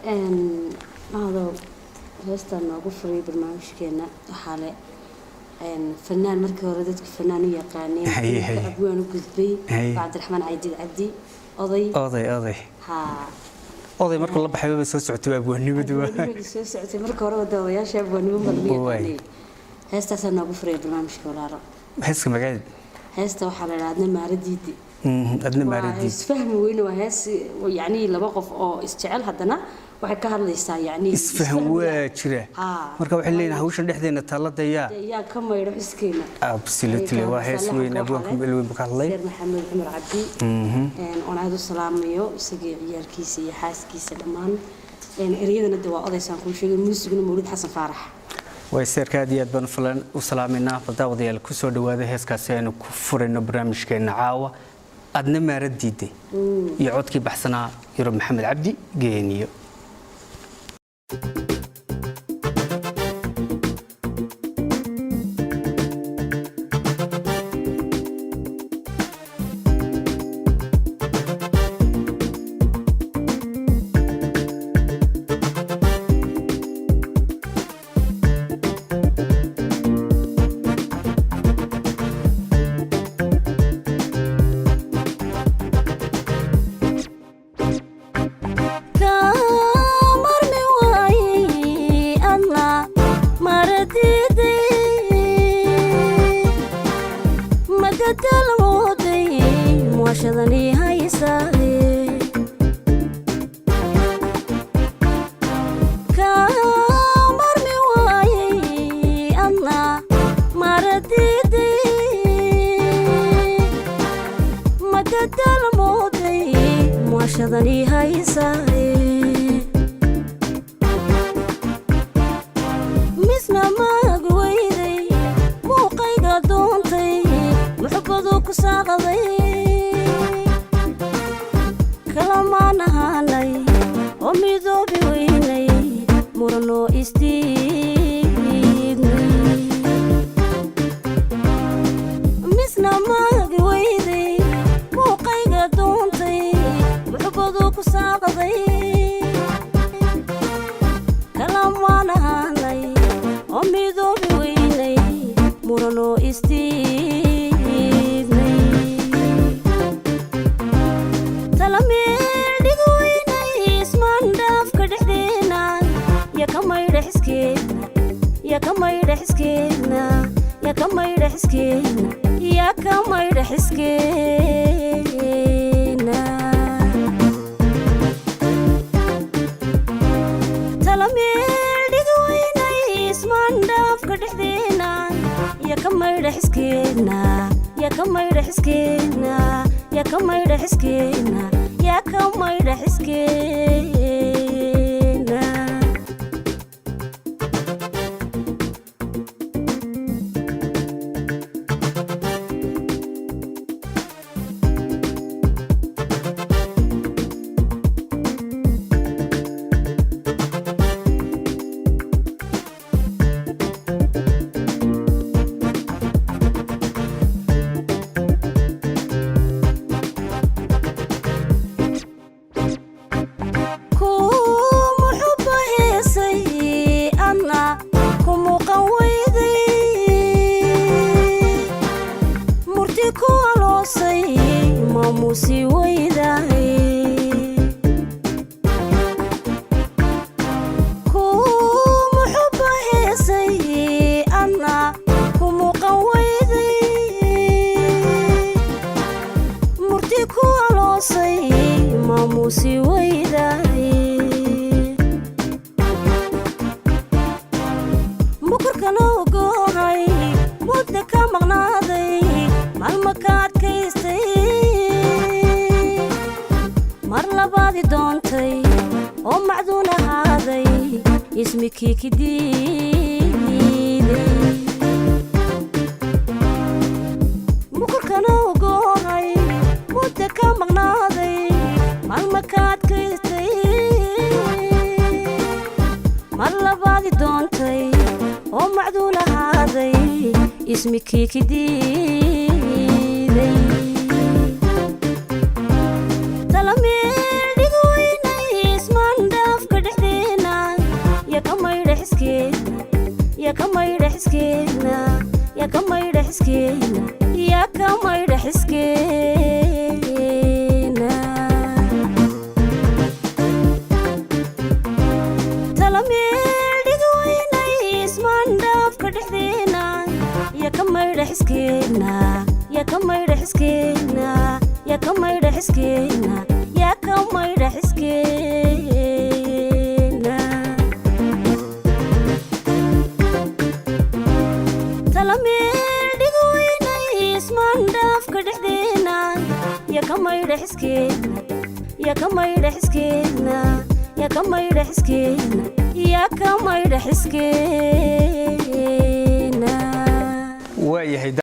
Mahado, heestaan noogu furay barnaamijkeena waxaa le fanaan markii hore dadku fanaan u yaqaaneen, Haye, haye. abwaan u gudbay, Haye. Cabdiraxmaan Caydiid Cabdi Oday. Oday, Oday. Ha. Oday markuu la baxay bay soo socotay abwaannimadu. Abwaanimadii soo socotay marka hore wada odayaasha abwaannimo baa lagu yaqaanay. Heestaasaa noogu furay barnaamijka, walaalo. Heeska magaceed? Heesta waxaa la idhaha Adna Maaradiidi. Adna Waa Maaradiid. Isfahmi weyne, waa hees yacni laba qof oo isjecel, haddana waxay ka hadlaysaa yacni Isfaham waa jira. Marka waxay leeyihin hawshan dhexdeena taaladayaa yaa ka maydho xiskeena. Absolutely, waa hees weyn, abwaanka meel weyn buu ka hadlay. Seer Maxamed Cumar Cabdi, oon aada u salaamayo isagii, ciyaalkiisa iyo xaaskiisa dhammaan. Ereyadana de waa odaysaan kuu sheegay, muusiguna Mawlid Xasan Faarax. Way seerka aad iyo aad baan u salaamaynaa. Bal daawadayaal, kusoo dhawaada heeskaasi aynu ku furayno barnaamijkeena caawa, Adna Maarad Diiday, iyo codkii baxsanaa Yurub Maxamed Cabdi Geeniyo. Marmi waayey adna maradiiday, madadalmooday muwashadani haysaaye. Marmi waayey adna maradiiday, madadalmooday muwashadani haysaaye. Misna maag weyday muuqayga doontay, muxubadu ku saaqaday, kalamaan ahaanay oo midoobi weynay, muranoo isdiidnay. Misna maag weyday muuqayga doontay, muxubadu ku saaqaday, kalamaan ahaanay oo midoobi weynay, muranoo isdiidnay. Talameel dhig weynay ismaandhaafka dhexdeena, ya ka maydha xiskeena, ya ka maydha xiskeena, ya ka maydha xiskeena, ya ka maydha xiskeena. Talameel dhig weynay ismaandhaafka dhexdeena, ya ka maydha xiskeena, ya ka maydha xiskeena, ya ka maydha xiskeena, ya ka maydha xiskeena. Ku muxuba heesay adna ku muuqan weyday, murti ku aloosay maamuusi weyday. Ku muxuba heesay adna ku muuqan weyday, murti ku aloosay maamuusi weyday. Mukurkana ogoohay mudda ka maqnaaday, maalma ka adkaystay, mar labaadi doontay oo macduun ahaaday, ismikii kidiiday. Mukurkana ogoohay mudda ka maqnaaday, maalma ka adkaystay, mar labaadi doontay oo macduun ahaaday, ismikii kidiiday. Talameel dhig weynay ismaandhaafka. xiskeena, yaa ka maydha xiskeena. Tala meel dhig weynay ismaandhaafka dhexdeena, yaa ka maydha xiskeena, yaa ka maydha xiskeena, yaa ka maydha xiskeena, yaa ka maydha xiskeena. Tala meel dhig weynay ismaandhaafka dhexdeena, yaa ka maydha xiskeena, yaa ka maydha xiskeena, yaa ka maydha xiskeena, yaa ka maydha xiskeena. Waayahay.